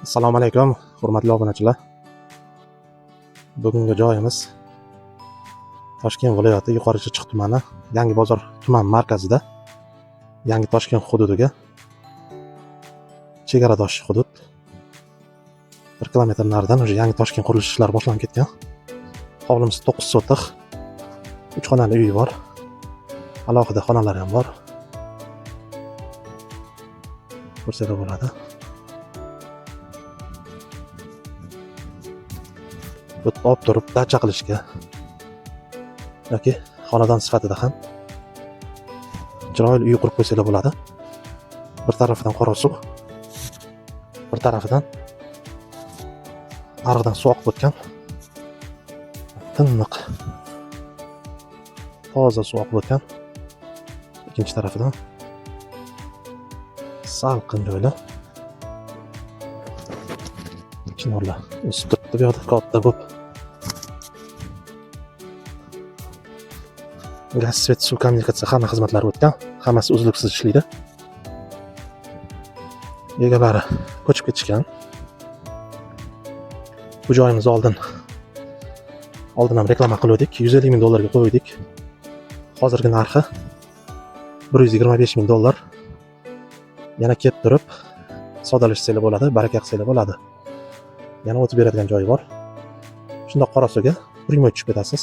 Assalomu alaykum, hurmatli obunachilar. Bugungi joyimiz Toshkent viloyati Yuqori Chirchiq tumani, Yangibozor tuman markazida, Yangi Toshkent hududiga chegaradosh hudud. 1 kilometr naridan уже Yangi Toshkent qurilish ishlari boshlanib ketgan. Hovlimiz 9 sotix, 3 xonali uyi bor. Alohida xonalari ham bor. Ko'rsanglar bo'ladi. Bu yerda olib turib dacha qilishga yoki xonadon sifatida ham chiroyli uy qurib qo'ysanglar bo'ladi. Bir tarafidan Qorasuv, bir tarafidan ariqdan suv oqib o'tgan. Tiniq, toza suv oqib o'tgan. Ikkinchi tarafidan salqin joylar. Chinorlar o'sib turibdi bu yoqda katta bo'lib. Gaz, svet, suv, kommunikatsiya hamma xizmatlari o'tgan. Hammasi uzluksiz ishlaydi. Egalari ko'chib ketishgan. Bu joyimiz oldin ham reklama qiluvdik. 150 ming dollarga qo'ydik. Hozirgi narxi 125 ming dollar. Yana kelib turib savdolashsanglar bo'ladi, baraka qilsanglar bo'ladi. Yana o'tib beradigan joyi bor. Shundoq Qorasuvga прямой tushib ketasiz.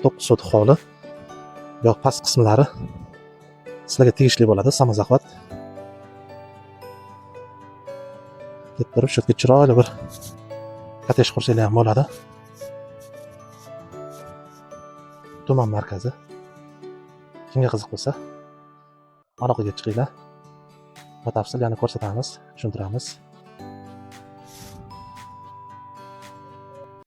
9 sotix hovli. Bu yoq past qismlari sizlarga tegishli bo'ladi, samozahvat. Kelib turib shu yerga chiroyli bir kottej qursanglar ham bo'ladi. Tuman markazi. Kimga qiziq bo'lsa, aloqaga chiqinglar. Batafsil yana ko'rsatamiz, tushuntiramiz.